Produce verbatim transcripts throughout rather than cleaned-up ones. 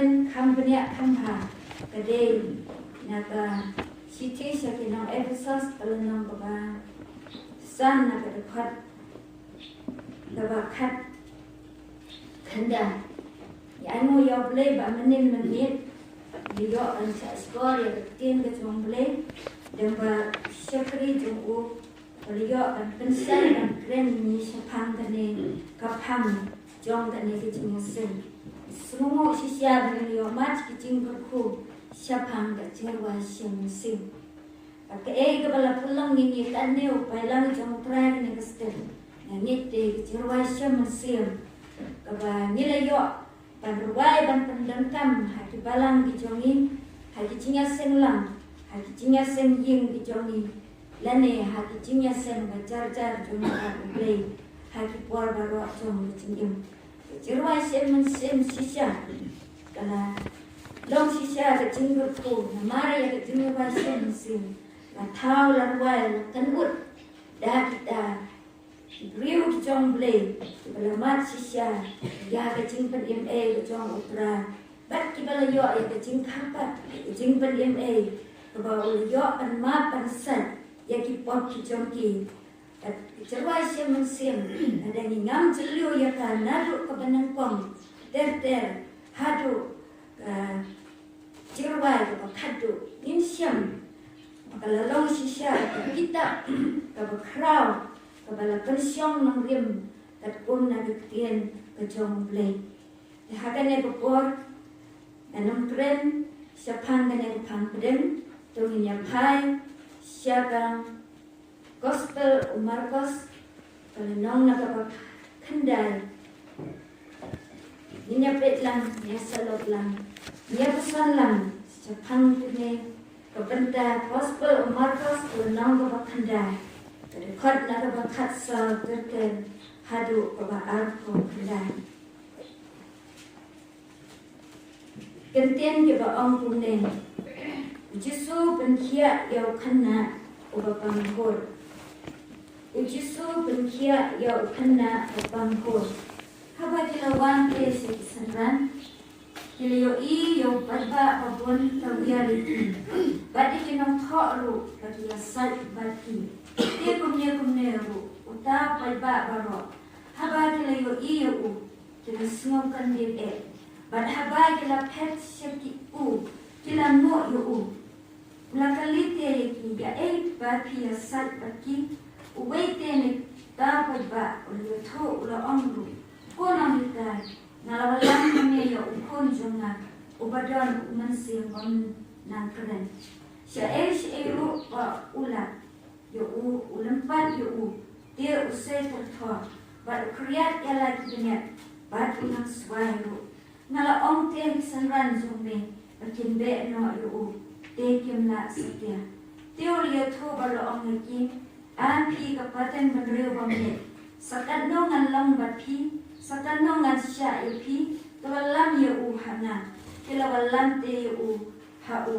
Kham bniah kham bha ka dei na ka shithi sha ki nong Ephesos, ka lynnong kaba san, na ka dkhot kaba khat khyndai. Ïa, ai nguh ïa U Blei ba mynnin mynmiet ngi ïoh ban shah shkor ïa ka ktien ka jong U Blei, dang ba shakri jong u, ba la ïoh ban pynsai ban kren ïa ngi shaphang kane ka phang jong kane ka jingïaseng. Sngewnguh shisha ba ngi la ïoh mad ki jingkyrkhu shaphang ka jingrwai shem mynsiem. Bad kaei kaba la pynlong ïa ngi katne u paidlang jong U Trai kane ka step? Nga ngeit te ka jingrwai shem mynsiem kaba ngi la ïoh ban rwai ban pyndonkam ha ki balang ki jong ngi, ha ki jingïaseng lang, ha ki jingïaseng ïing ki jong ngi, lane ha ki jingïaseng ba jar jar jong ngi bad U Blei ha ki por baroh jong ka jingim. Ka jingrwai shem mynsiem shisha ka la long shisha ka jingkyrkhu, namar ïa ka jingrwai shem mynsiem la thaw, la rwai, la kynnoh da kita ki briew ki jong U Blei kiba la mad shisha ïa ka jingpynim ei ka jong U Trai, bad kiba la ïoh ïa ka jingkyrpad, ka jingpynim ei kaba u la ïoh ban map ban sait ïa ki pop ki jong ki. Bad ka jingrwai shem mynsiem, lada ngi ngam jylliew ïa ka naduh kaba nyngkong ter ter haduh ka jingrwai kaba khatduh, ngin shem ba ka la long shisha ka kitab kaba khraw, kaba la pynshong nongrim katkum na ka ktien ka jong U Blei. Te ha kane ka por ngan ym kren shaphang kane ka phang pdeng, to ngin ïa phai sha ka Gospel u Markos, ka lynnong na kaba khyndai. Ngin ïa peit lang, ngin ïa salot lang, ngin ïa puson lang shaphang kane ka bynta. Gospel u Markos, ka lynnong kaba khyndai, ka dkhot na kaba khatsaw ter ter haduh kaba arphew khyndai. Kyntien kiba ong kumne: U Jisu pynkhiah ïa u khynnah uba pang hur. U Jisu pynkhiah ïa u khynnah uba pang hur. Haba ki la wan te sha ki synran, ki la ïohi ïa u paidbah ba bun tawiar ïa ki, bad ïa ki nongthoh ruh ba ki ïasaid bad ki. Te kumne kumne ruh uta u paidbah baroh, haba ki la ïohi ïa u, ki la sngew kyndit eh. Bad haba ki la phet sha ki u, ki la nguh ïa u. U la kylli te ïa ki, ïa ei ba phi ïasaid bad ki? Uwei te na uta u paidbah u la ïathuh, u la ong ruh: Ko Nonghikai, nga la wallam hangne ïa u khun jong nga uba don u mynsiem bym nang kren. Shaei shaei ruh ba u lap ïa u, u lympat ïa u, te u sei tyrthor, bad u khriat ïa la ki bniat, bad u nang swai ruh. Nga la ong te ha ki synran jong me ba kin beh noh ïa u, te kim lah satia. Te u la ïathuh bad u la ong ha ki: A phi ka pateng bynriew bymngeit, sa katno ngan long bad phi, sa katno ngan shah ïa phi, to wallam ïa u ha nga. Te la wallam te ïa u ha u.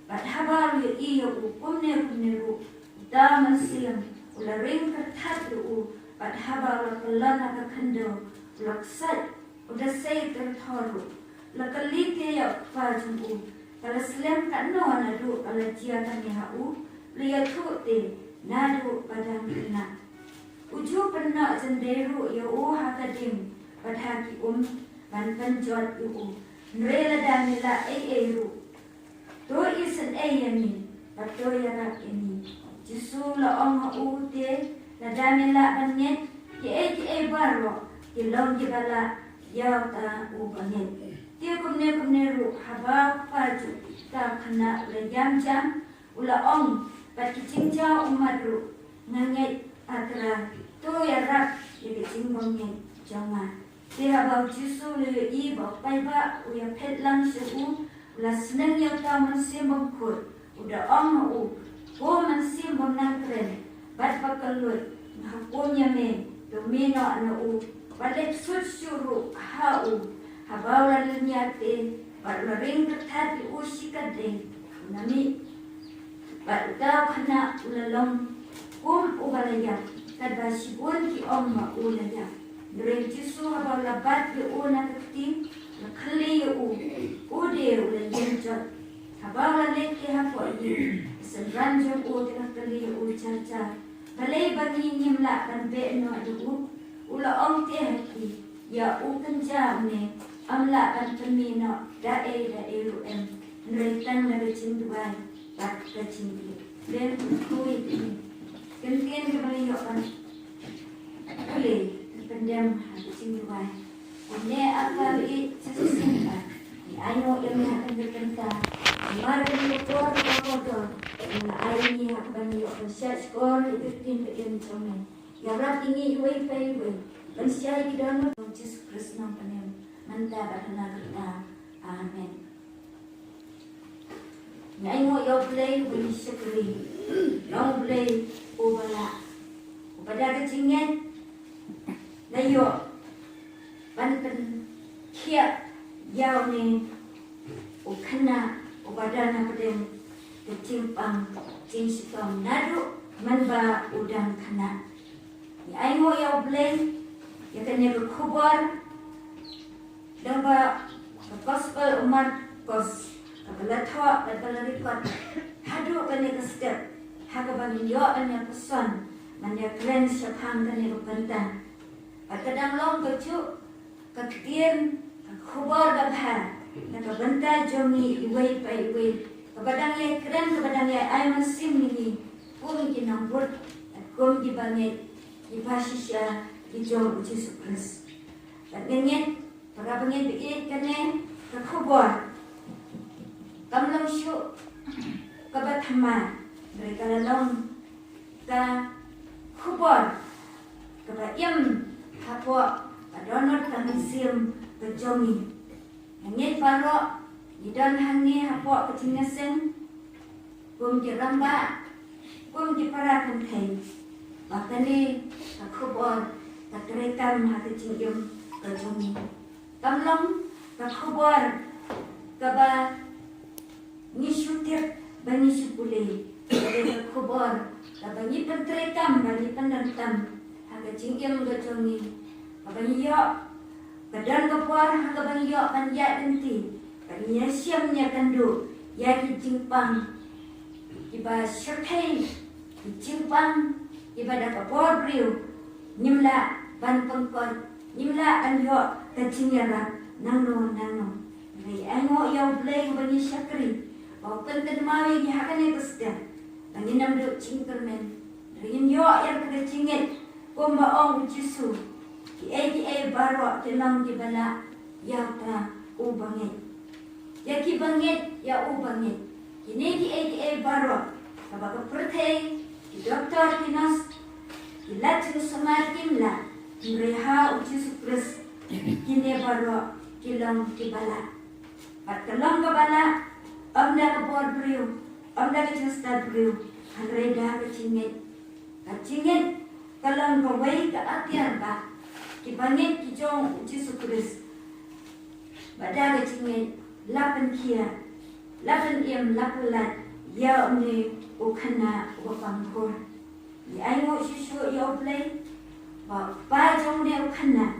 Bad haba u la ïohi ïa u kumne kumne ruh, uta u mynsiem u la ring kyrthat ïa u. Bad haba u la kyllon ha ka khyndew, u la ksait, u da sei tyrthor ruh. U la kylli te ïa u kpa jong u ba la slem katno naduh ba la jia kane ha u. U la ïathuh te naduh ba dang khynnah. U ju pynnoh jyndei ruh ïa u ha ka ding bad ha ki um ban pynjot ïa u. Hynrei lada me lah ei ei ruh, to isynei ïa ngi bad to ïarap ïa ngi. Jisu u la ong ha u te: Lada me lah ban ngeit, kiei kiei baroh ki long kiba lah ïa uta uba ngeit. Te kumne kumne ruh, haba u kpa jong uta u khynnah u la ïam jam, u la ong bad ki jingjaw ummat ruh: Nga ngeit, A Trai, to ïarap ïa ka jingbymngeit jong nga. Te haba u Jisu u la ïohi ba u paidbah u ïa phet lang sha u, u la sneng ïa uta u mynsiem bymkhuid. U da ong ha u: Ko mynsiem bym nang kren bad ba kylluid, nga hukum ïa me, to mih noh na u, bad leit sut shuh ruh ha u. Haba u la lynñiar te bad u la ring kyrthat ïa u shikatdei, u la mih. Bad uta u khynnah u la long kum uba la ïap, katba shibun ki ong ba u la ïap. Hynrei u Jisu haba u la bat ïa u na ka kti, u la kylli ïa u, u Haba u la leit te hapoh ïing, ki synran jong u ki la kylli ïa u jar jar, balei ba ngi ngim lah ban beh noh ïa u? U la ong te ha ki, ïa u kynja une, ym lah ban pynmih noh da ei da ei ruh em, hynrei tang da ka jingduwai bad ka jingïeit. Lem u khuid ïa ki. Ktien kaba la ïoh ban pule, pyndem ha ka jingduwai. Une Apa ba ïeit, sa shisien pat ngi ainguh ïa me ha kane ka bynta. Namar kane ka por kaba kordor, me la ai ïa ngi ha kaba ngi ïoh ban shah shkor ïa ka ktien ka im jong me. Ïarap ïa ngi iwei pa iwei ban shai ki dohnud jong u Jisu Khrist Nongpynim, mynta bad ha kata ka por. Amen. Ngi ainguh ïa U Blei uba ngi shakri, U Blei uba lah, uba da ka jingngeit la ïoh ban pynkhiah ïa une u khynnah uba don hapdeng ka jingpang jingshitom naduh mynba u dang khynnah. Ngi ainguh ïa U Blei ïa kane ka khubor lyngba ka Gospel u Markos, kaba la thoh bad ba la record haduh kane ka step, ha kaba ngin ïoh ban ïa puson ban ïa kren shaphang kane ka bynta. Bad ka dang long kajuh ka ktien, ka khubor babha na ka bynta jong ngi iwei pa iwei, kaba dang ïai kren, kaba dang ïai ai mynsiem ïa ngi kum ki nongbud bad kum ki bangeit kiba shisha ki jong U Jisu Khrist. Bad ngi ngeit, para bangeit ba ïeit, kane ka khubor kam long shuh kaba thymmai, hynrei ka la long ka khubor kaba im hapoh ka dohnud ka mynsiem ka jong ngi. Ngi ngeit baroh ngi don hangne hapoh ka jingïaseng kum ki rangbah, kum ki para kynthei, ba kane ka khubor ka treikam ha ka jingim ka jong ngi. Kam long ka khubor kaba ngi shu tip, ba ngi shu pule, ka dei ka khubor kaba ngi pyntreikam, ba ngi pyndonkam ha ka jingim ka jong ngi, kaba ngi ïoh, ba don ka por ha kaba ngi ïoh ban ïaid lynti, ban ïashem ïakynduh ïa ki jingpang kiba shyrkhei, ki jingpang kiba da ka bor briew ngim lah ban pynkut, ngim lah ban ïoh ka jingïarap nangno nangno. Ngi ainguh ïa U Blei uba ngi shakri, ba u pynkynmaw ïa ngi ha kane ka step ba ngin ym duh jingkyrmen. Ngin ïoh ïa ka jingngeit kumba ong U Jisu, kiei kiei baroh ki long kiba lah ïa uta uba ngeit. Ïa kiba ngeit ïa uba ngeit. Kine kiei kiei baroh, kaba ka pyrthei, ki doktor, ki nurse, ki lad jingsumar kim lah, hynrei ha U Jisu Khrist kine baroh ki long kiba lah. Bad ka long kaba lah ym da ka bor briew, ym da ka jingstad briew, hynrei da ka jingngeit. Ka jingngeit ka long kawei ka atiar ba kiba ngeit ki jong U Jisu Khrist, ba da ka jingngeit la pynkhiah, la pynim, la pyllait ïa une u khynnah uba pang khur. Ngi ainguh shuh shuh ïa U Blei ba u kpa jong une u khynnah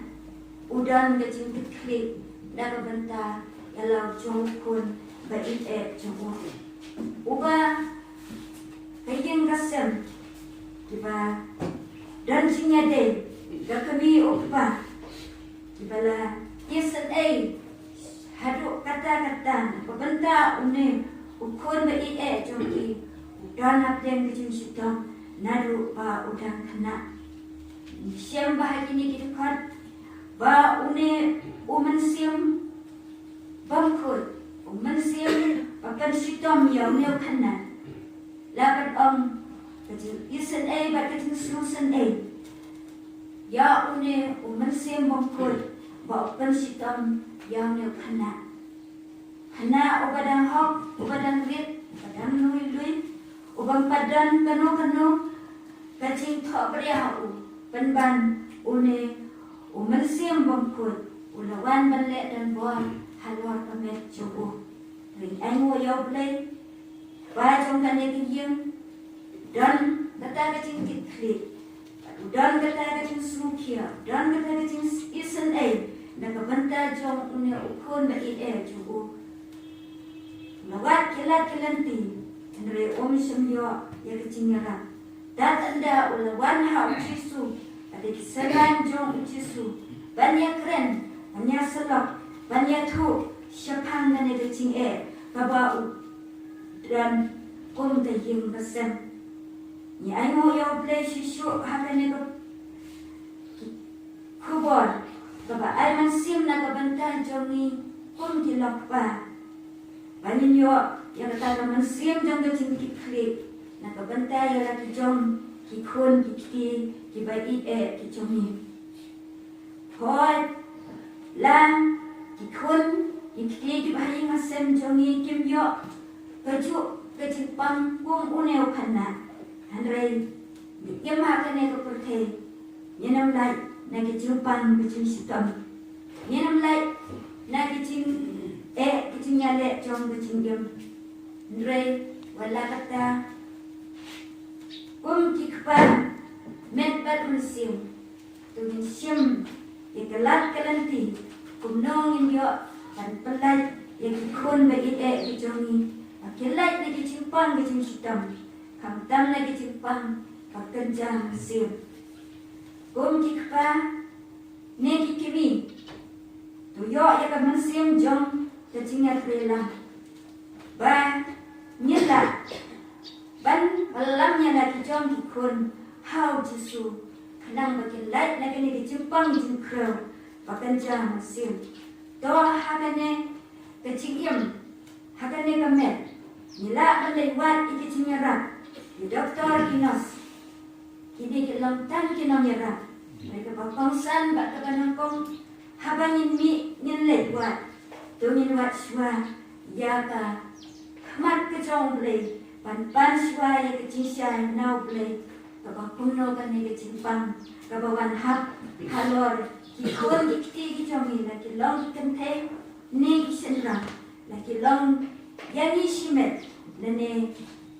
u don ka jingkitkhlieh na ka bynta ïa la u jong u khun ba ïeit eh jong u. Uba ka ïing ka sem kiba don jingïadei, ka kmie u kpa kiba la isynei haduh katta katta na ka bynta une u khun ba ïeit eh jong ki, u don hapdeng ka jingshitom naduh ba u dang khynnah. Ngi shem ba ha kine ki dkhot ba une u mynsiem bymkhuid, u mynsiem ba pynshitom ïa une u khynnah, la ban ong ka jingisynei bad ka jingsngewsynei ïa une u mynsiem bymkhuid ba u pynshitom ïa une u khynnah. Khynnah uba dang hok, uba dang rit, uba dang lui lui, uba ym pat don kano kano ka jingthohbria ha u, pynban une u mynsiem bymkhuid u la wan ban leh donbor halor ka met jong u. Ngi ainguh ïa U Blei ba jong kane ka ïing don kata ka jingkitkhlieh, u don kata ka jingsngewkhia, u don kata ka jingisynei na ka bynta jong une u khun ba ïeit eh jong u. La wad ki lad ka lynti, hynrei um shym ïoh ïa ka jingïarap. Tad ynda u la wan ha u Jisu, bad ïa ki synran jong u Jisu ban ïakren, ban ïasyllok, ban ïathuh shaphang kane ka jingeh kaba u don kum ka ïing ka sem. Ngi ainguh ïa U Blei shisha ha kane ka khubor kaba ai mynsiem na ka bynta jong ngi kum ki longkpa. Ba ngin ïoh ïa kata ka mynsiem jong ka jingkitkhlieh na ka bynta ïa la ki jong ki khun ki kti kiba ïeit eh ki jong ngi. Hooid, la ki khun ki kti kiba ha ïing ha sem jong ngi kim ïoh kajuh ka jingpang kum une u khynnah. Hynrei ngi im ha kane ka pyrthei, ngin ym lait na ki jingpang ki jingshitom. Ngin ym lait na ki jingeh ki jingïaleh jong ki jingim. Hynrei wat la katta, kum ki kpa met bad mynsiem, to ngin shim ïa ka lad ka lynti kumno ngin ïoh ban pyllait ïa ki khun ba ïeit eh ki jong ngi ba kin lait na ki jingpang ki jingshitom, khamtam na ki jingpang ba kynja mynsiem. Kum ki kpa ne ki kmie, to ïoh ïa ka mynsiem jong ka jingïatreilang ba ngin lah ban wallam ïa la ki jong ki khun ha u Jisu, khnang ba kin lait na kine ki jingpang jingkhrew ba kynja mynsiem. To ha kane ka jingim, ha kane ka met, ngi lah ban leit wad ïa ki jingïarap, ki doktor, ki nurse, kine ki long tang ki nongïarap. Hynrei kaba kongsan bad kaba nyngkong, haba ngin mih ngin leit wad, to ngin wad shuwa ïa ka khmat ka jong U Blei, ban pan shuwa ïa ka jingshai na U Blei, kaba kumno kane ka jingpang kaba wan hap halor ki khun ki kti ki jong ngi, la ki long ki kynthei ne ki shynrang, la ki long ïa ngi shimet lane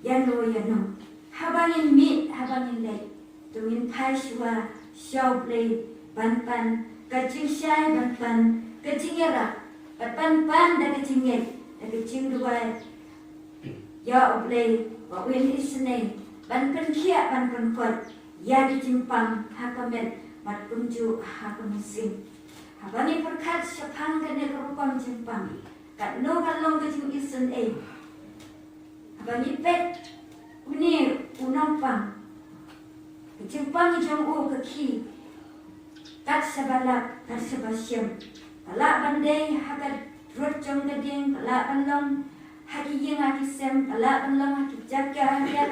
ïano ïano. Haba ngin mih, haba ngin leit, to ngin phai shuwa sha U Blei ban pan ka jingshai, ban pan ka jingïarap, ban pan, pan da ka jingngeit, da ka jingduwai ïa U Blei ba un isynei ban pynkhiah, ban pynkoit ïa ki jingpang ha ka met bad kumjuh ha ka mynsiem. Haba ngi pyrkhat shaphang kane ka rukom jingpang, katno ka long ka jingisynei. Haba ngi peit une u nongpang, ka jingpang jong u ka khih kat shaba lap, kat shaba shem. Ka lah ban dei ha ka rud jong ka dieng, ka lah ban long ha ki ïing ha ki sem, ka lah ban long ha ki jaka ha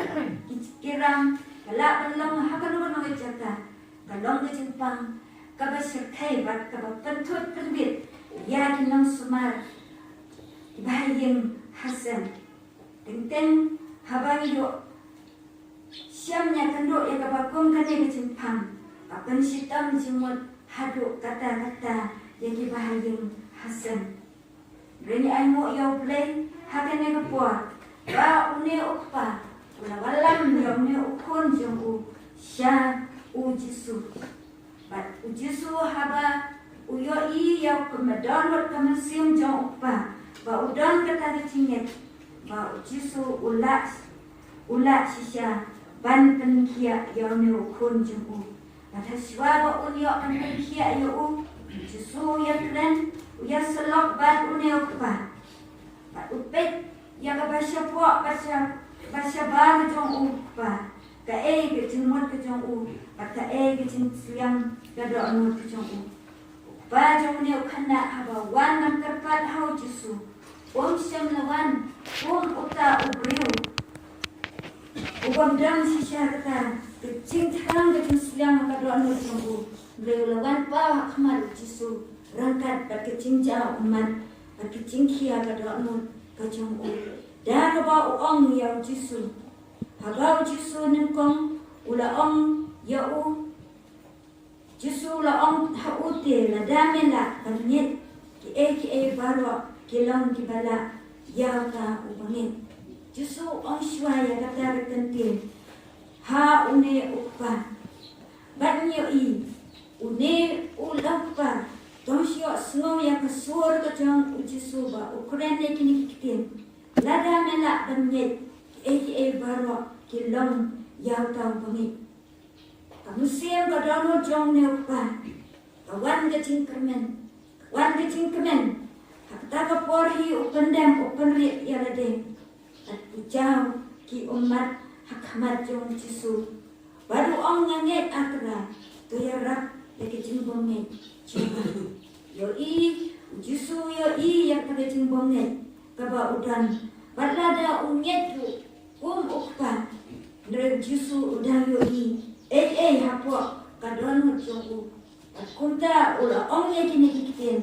ki, ki rang, ka lah ban long ha kano kano ka jaka. Ka long ka jingpang kaba shyrkhei bad kaba pynthut pynbit ïa ki nongsumar kiba ha ïing ha sem. Teng teng haba ngi ïoh shem ïa kynduh ïa kaba kum kane ka jingpang, ka pynshitom jingmut haduh katta katta ïa kiba ha ïing ha sem. Hynrei ngi ainguh ïa U Blei ha kane ka por ba une u kpa u la wallam ïa une u khun jong u sha u Jisu. Bad u Jisu haba u ïohi ïa u, kumba don lut ka mynsiem jong u kpa ba u don kata ka jingngeit, ba u Jisu u lah, u lah shisha ban pynkhiah ïa une u khun jong u. Bad ha shuwa ba un ïoh ban pynkhiah ïa u, u Jisu u ïakren, u ïasyllok bad une u kpa. Bad u peit ïa kaba shapoh bad sha, bad shabar jong u kpa, kaei ka jingmut ka jong u bad kaei ka jingsliang ka dohnud ka jong u. U kpa jong une u khynnah haba wan ban kyrpad ha u Jisu, um shym la wan kum uta u briew u bym don shisha kata ka jingthrang ka jingsliang ka dohnud jong u. Hynrei u la wan paw ha khmat u Jisu ryngkat bad ka jingjaw ummat bad ka jingkhia ka dohnud ka jong u, da kaba u ong ïa u Jisu. Haba u Jisu nyngkong u la ong ïa u, Jisu u la ong ha u te, lada me lah ban ngeit, kiei kiei baroh ki long kiba lah ïa uta uba ngeit. Jisu u ong shuwa ïa kata ka kyntien ha une u kpa. Bad ngi ïohi une u longkpa, tang shu ïohsngew ïa ka sur ka jong u Jisu ba u kren ïa kine ki ktien, u Lada me lah ban ngeit, kiei kiei baroh ki long ïa uta uba ngeit. Ka mynsiem ka dohnud jong une u kpa ka wan ka jingkyrmen, ka wan ka jingkmen. Ha kata ka por hi u pyndem, u pynrieh ïa lade. Bad u jaw ki ummat ha khmat jong u Jisu. Bad u ong, nga ngeit, A Trai. To ïarap ïa ka jingbymngeit jong nga. Ïohi u Jisu, ïohi ïa kata ka jingbymngeit kaba u don. Bad lada u ngeit ruh kum u kpa, hynrei u Jisu u dang ïohi ei ei hapoh ka dohnud jong u. Bad kumta u la ong ïa kine ki ktien.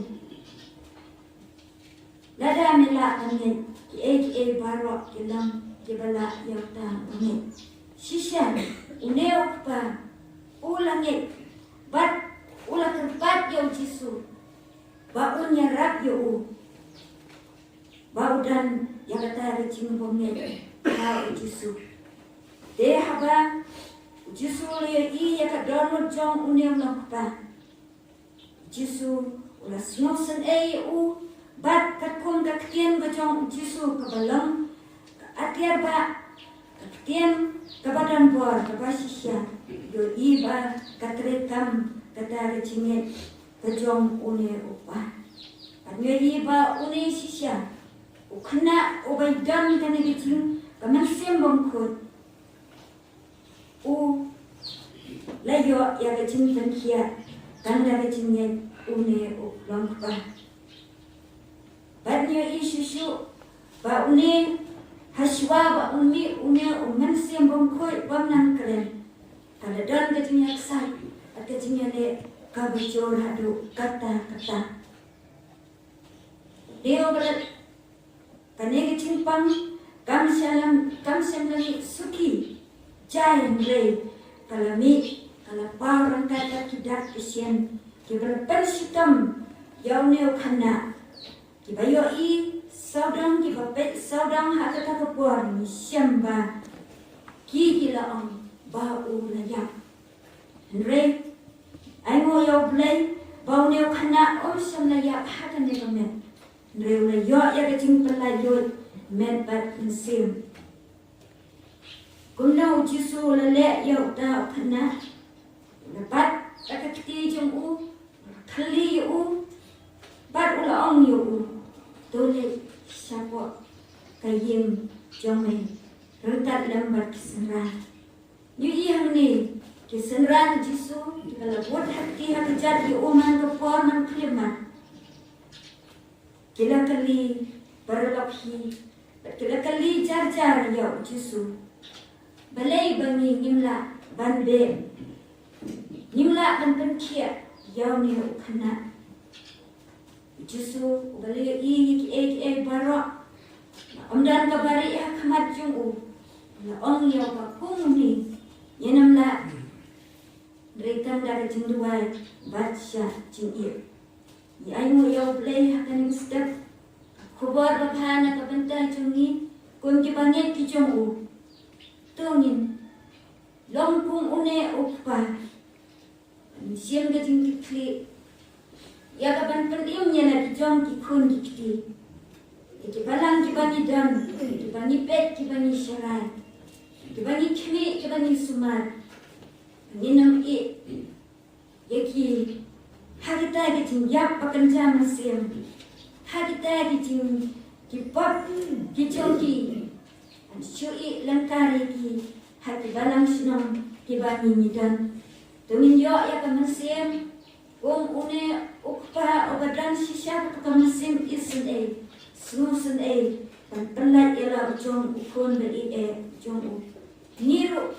Lada me lah ban ngeit, kiei kiei baroh ki long kiba lah ïa uta uba ngeit. Shisha une u kpa u la ngeit bad u la kyrpad ïa u Jisu ba un ïarap ïa u ba u don ïa kata ka jingbymngeit ha u Jisu. Te haba u Jisu u la ïohi ïa ka dohnud jong une u nongkpa, Jisu u la sngewsynei ïa u, bad katkum ka ktien ka jong u Jisu kaba long ka atiar ba ka ktien kaba don bor kaba shisha, ïohi ba ka treikam kata ka jingngeit ka jong une u kpa. Bad ïohi ba une shisha u khynnah uba don kane ka jing ka mynsiem bymkhuid, u la ïoh ïa ka jingpynkhiah kan da ka jingngeit une u nongkpa. Bad ngi ïohi shuh shuh ba une, hashwa ba un mih une u mynsiem bymkhuid bym nang kren, ka la don ka jingïaksaid bad ka jingïaleh kaba jur haduh katta katta. Dei ba la kane ka jingpang kam shym la, kam shym la mih suki jai, hynrei ka la mih, ka la paw ryngkat bad ki dak ki shin kiba la pynshitom ïa une u khynnah. Kiba ïohi sawdong, kiba peit sawdong ha kata ka por, ngi shem ba ki, ki la ong ba u la ïap. Hynrei ainguh ïa U Blei ba une u khynnah um shym la ïap ha kane ka met. Hynrei u la ïoh ïa ka jingpyllait luid met bad mynsiem. Kumno u Jisu u la leh ïa uta u khynnah? U la bat da ka kti jong u, u la kylli ïa u, bad u la ong ïa u, to leit shapoh ka ïing jong me ryngkat lem bad ki synran. Ngi ïohi hangne ki synran Jisu kiba la bud ha kti ha kjat ïa u man ka por man khyllipmat. Ki la kylli paralok hi, bad ki la kylli jar jar ïa u Jisu, balei ba ngi ngim lah ban beh, ngim lah ban pynkhiah ïa une u khynnah? U Jisu uba la ïohi ïa kiei kiei baroh, la ym don kaba rieh ha khmat jong u. La ong ïa u ba, kum une ngin ym lah, hynrei tang da ka jingduwai bad sha jingïeit. Ngi ainguh ïa U Blei ha kane ka step. Ka khubor babha na ka bynta jong ngi kum kiba ngeit ki jong u. To ngin long kum une u kpa, ngin shim ka jingkitkhlieh ïa ka ban pynim ïa la ki jong ki khun ki kti, ïa ki balang kiba ngi don, kiba ngi peit, kiba ngi sharai, kiba ngi khmih, kiba ngi sumar. Ngin ym ïeh ïa ki ha kita ki jingïap ba kynja mynsiem, ha kita ki jing, ki pop ki jong ki. Ngan shu ïeh lyngkar ïa ki ha ki balang shnong kiba ngi, ngi don. To ngin ïoh ïa ka mynsiem kum une u kpa uba don shisha ka mynsiem isynei, sngewsynei, ban pynlait ïa la u jong u khun ba ïeit jong u. Ngi ruh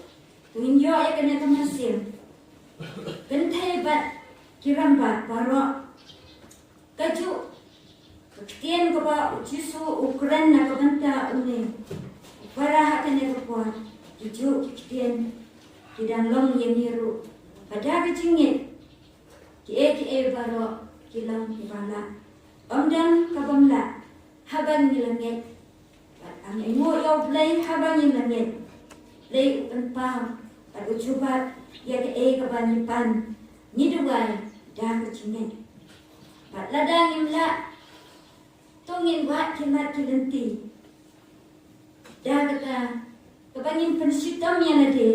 to ngin ïoh ïa kane ka mynsiem. Kynthei bad ki rangbah baroh, kajuh ka ktien kaba u Jisu u kren na ka bynta une u para ha kane ka por, kajuh ki ktien ki dang long ïa ngi ruh. Ba da ka jingngeit kiei kiei baroh ki long kiba lah. Ym don kabym lah haba ngi la ngeit. Bad ngi ainguh ïa U Blei haba ngi la ngeit. Blei u pynpaw bad u jubab ïa kaei kaba ngi pan. Ngi duwai da ka jingngeit. Bad lada ngim lah, to ngin wad ki mat ki lynti. Da kata, kaba ngin pynshitom ïa lade.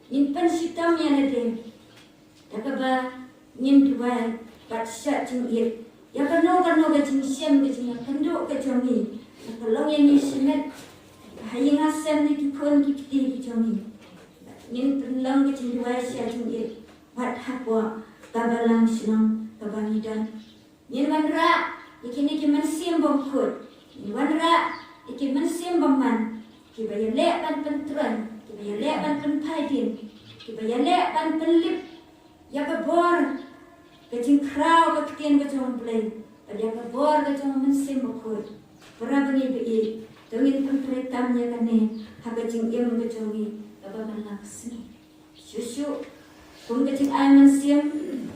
Ngin pynshitom ïa lade. Da kaba ngin duwai bad shah jingit ïa kano kano ka jingshem ka jingïakynduh ka jong ngi, ka long ïa ngi shimet ha ïing ha sem ne ki khun ki kti ki jong ngi. Ngin pynlong ka jingduwai shah jingit wat hapoh ka balang shnong kaba ngi don. Ngin wanrah ïa kine ki mynsiem bymkhuid. Ngin wanrah ïa ki mynsiem bymman, kiba ïaleh ban pyntrein, kiba ïaleh ban pynphai dien, kiba ïaleh ban pynlip ïa ka bor ka jingkhraw ka ktien ka jong U Blei, bad ïa ka bor ka jong u Mynsiem Bakhuid. Para bangeit, to ngin pyntreikam ïa kane ha ka jingim ka jong ngi kaba man la ka sngi. Shuh shuh kum ka jingai mynsiem,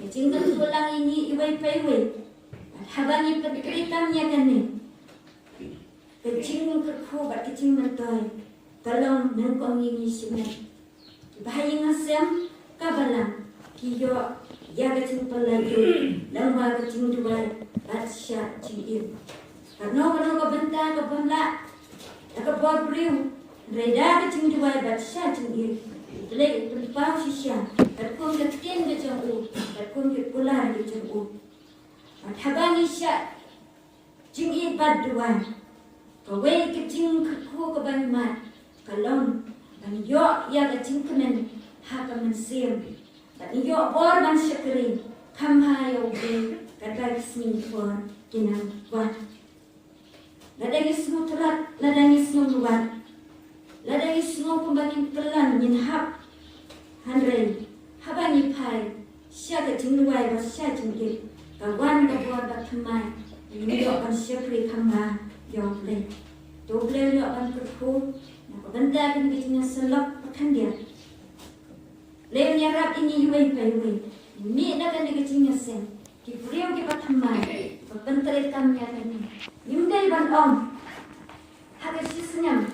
ka jingkyrkhu lang ïa ngi iwei pa iwei. Bad haba ngi pyntreikam ïa kane, ka jingkyrkhu bad ka jingmyntoi ka long nyngkong ïa ngi shimet. Kiba ha ïing ha sem ka balang ki ïoh ïa ka jingpynlait lyngba ka jingduwai bad shah jingit. Kano kano ka bynta ka bym lah da ka bor briew, hynrei da ka jingduwai bad shah jingit, U Blei u pynpaw shisha katkum ka ktien ka jong u, katkum ka kular ka jong u. Bad haba ngi shah jingit bad duwai, kawei ka jingkyrkhu kaba nyngkong ka long ban ïoh ïa ka jingkmen ha ka mynsiem, ban ïoh bor ban shakri kham bha ïa U Blei katba ki sngi ki por ki nang wan. Lada ngi sngew tlot, lada ngi sngew luwat, lada ngi sngew kumba ngin kyllon ngin hap, hynrei haba ngi phai sha ka jingduwai bad shah jingit, ka wan ka bor bathymmai, ngin ïoh ban shakri kham bha ïa U Blei. To U Blei un ïoh ban kyrkhu na ka bynta kane ka jingïaseng lok ba khyndiat. Lei un ïarap ïa ngi iwei pa iwei. Mih na kane ka jingïaseng, ki briew kiba thymmai, ba pyntreikam ïa kane. Ngim dei ban ong ha ka shi snem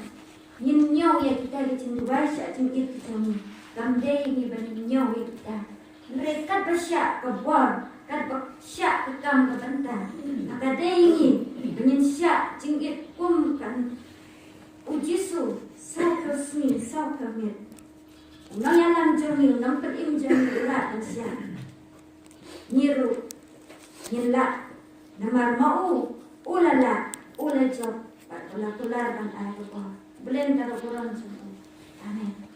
ngin ñiew ïa kita ki jingduwai shah jingit ki jong ngi. Kam dei ïa ngi ban ñiew ïa kita. Hynrei katba shah ka bor, katba shah ka kam ka bynta, ka dei ïa ngi ba ngin shah jingit kum ka U Jisu, saw phew sngi saw phew miet. U nongïalam jong ngi, u nongpynim jong ngi u la pynshah. Ngi ruh ngin lah, namar ma u, u la lah, u la jop bad u la kular ban ai ka bor. Blei da ka burom jong u. Amen.